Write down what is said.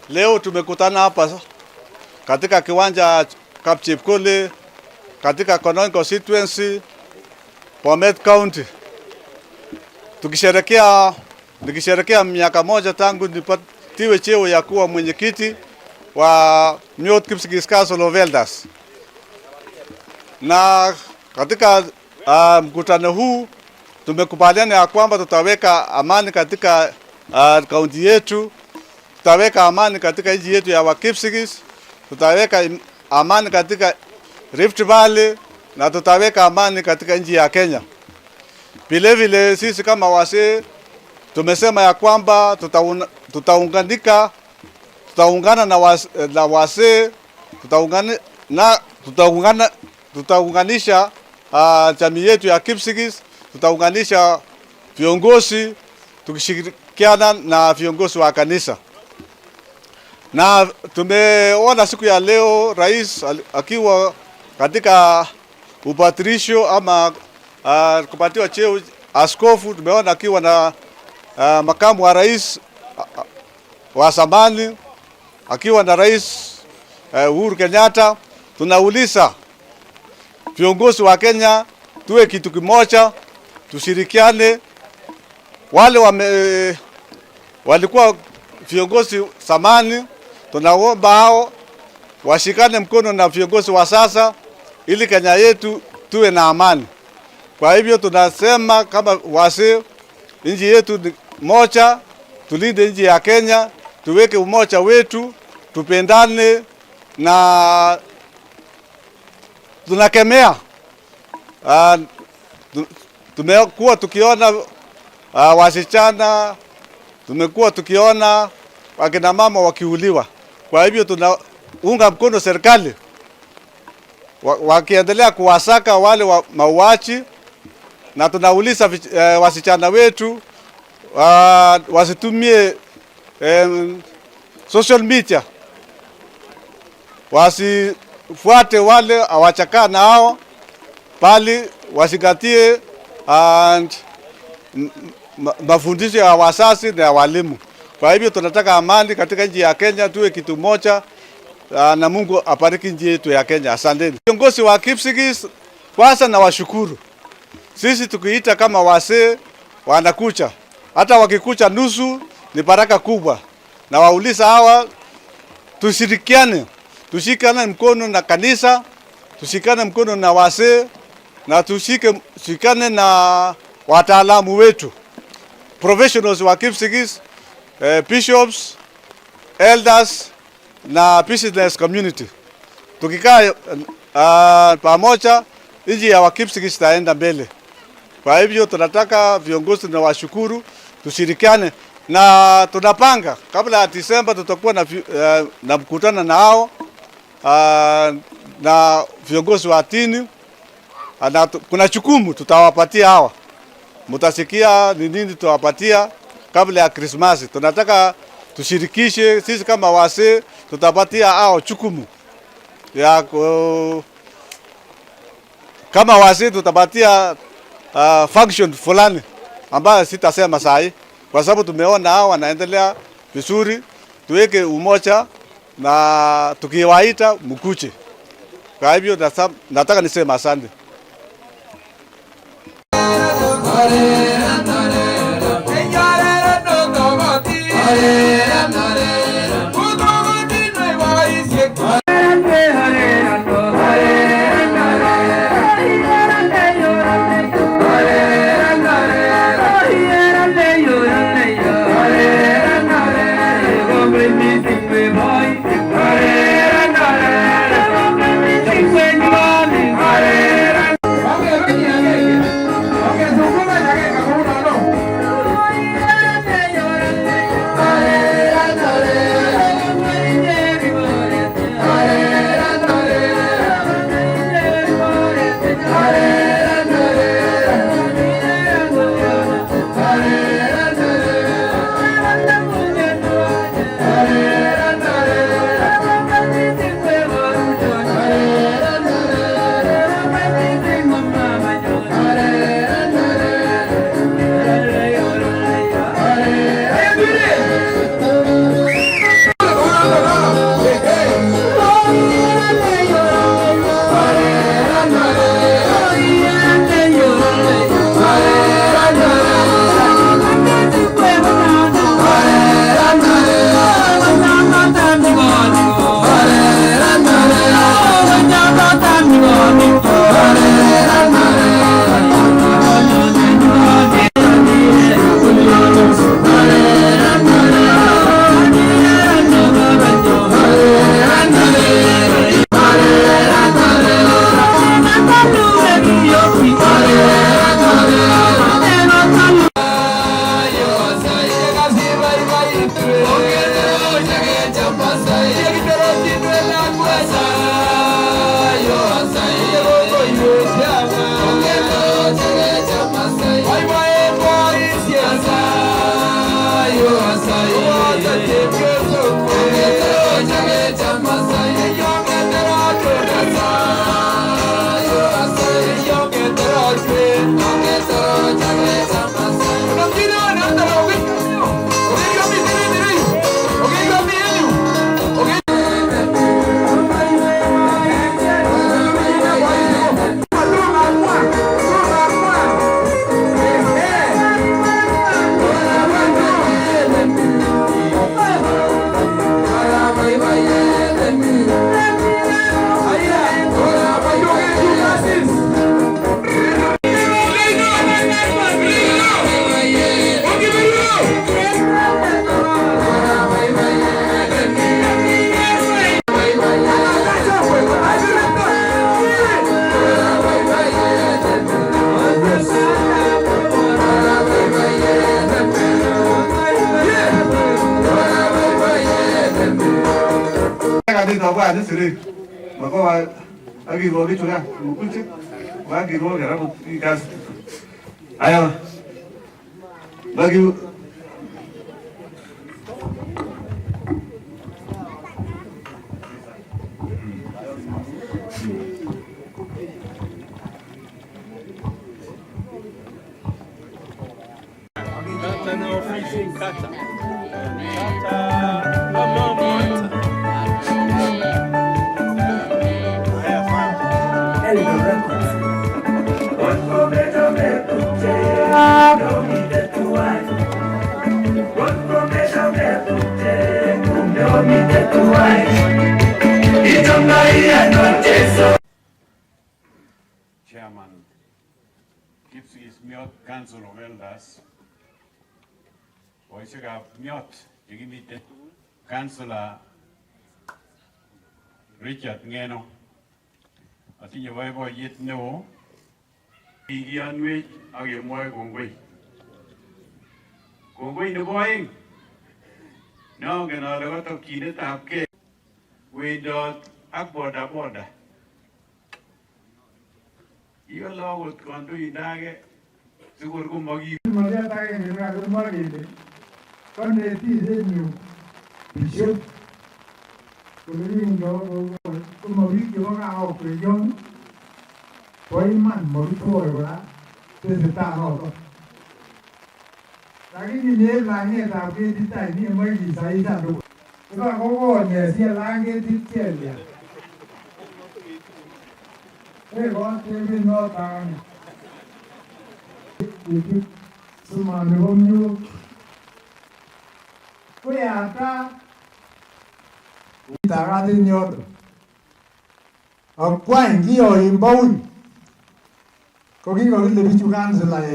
Leo tumekutana hapa katika kiwanja Kapchepkole katika Konoin constituency, Bomet County, nikisherekea miaka moja tangu nipatiwe cheo ya kuwa mwenyekiti wa Miot Kipsigis Council of Elders. Na katika mkutano huu tumekubaliana ya kwamba tutaweka amani katika kaunti yetu, tutaweka amani katika nchi yetu ya Wakipsigis, tutaweka amani katika Rift Valley na tutaweka amani katika nchi ya Kenya. Vile vile sisi kama wazee tumesema ya kwamba tutaunganika, tutaungana na wazee, tutaunganisha jamii yetu ya Kipsigis, tutaunganisha viongozi tukishirikiana na viongozi wa kanisa. Na tumeona siku ya leo rais akiwa katika upatirisho ama kupatiwa cheo askofu, tumeona akiwa na makamu wa rais wa zamani, akiwa na rais Uhuru Kenyatta. Tunauliza viongozi wa Kenya tuwe kitu kimoja, tushirikiane. Wale walikuwa viongozi zamani, tunaomba hao washikane mkono na viongozi wa sasa ili Kenya yetu tuwe na amani. Kwa hivyo tunasema kama wazee, nchi yetu ni moja, tulinde nchi ya Kenya, tuweke umoja wetu, tupendane, na tunakemea tumekuwa tukiona wasichana, tumekuwa tukiona wakina mama wakiuliwa. Kwa hivyo tunaunga mkono serikali wakiendelea kuwasaka wale wa mauaji, na tunauliza wasichana wetu wasitumie social media, wasifuate wale hawachakaa na hao, bali wazingatie and mafundisho ya wazazi na ya walimu. Kwa hivyo tunataka amani katika nchi ya Kenya, tuwe kitu moja, na Mungu apariki nchi yetu ya Kenya. Asanteni. Viongozi wa Kipsigis, kwanza na washukuru. Sisi tukiita kama wazee wanakucha, hata wakikucha nusu ni baraka kubwa. Na wauliza hawa tushirikiane, tushikane mkono na kanisa, tushikane mkono na wazee na tushikane na wataalamu wetu, professionals wa Kipsigis, bishops, elders na business community. Tukikaa pamoja, nchi ya Wakipsigis itaenda mbele. Kwa hivyo tunataka viongozi na washukuru, tushirikiane na tunapanga kabla ya Disemba tutakuwa na mkutano na hao na viongozi wa dini na kuna jukumu tutawapatia hawa. Mutasikia ni nini tutawapatia kabla ya Krismasi. Tunataka tushirikishe sisi kama wazee, tutapatia hao jukumu ya kama wazee tutapatia function fulani ambayo sitasema sahi, kwa sababu tumeona hao wanaendelea vizuri. Tuweke umoja na tukiwaita mkuje. Kwa hivyo nataka niseme asante. Chairman, Kipsigis Miot Council of Elders, boisiekab Miot chekimiten, Councillor Richard Ngeno, atinye boiboiyet neo, kikiyonwech ak kemwoe kongoi. Kongoi nebo oeng, neongen ale kotokyinetabgei wendot ak bodaboda. Iole akot kandoindet age sikor komaki Ngoliot agenge nekakimwa kele konetishenyu bishop kole komo biik chebo kaa bo iman mokitwoe kora tesetai noton. Lakini nyeib langetab ketit any imoche isaisan tugul. Kokonye sielany ketit chelya. Wekot noton sumani komyuk koyata takat en yoton. Ak kwany kiyoin bouni ko kikokile bichu kansilaek.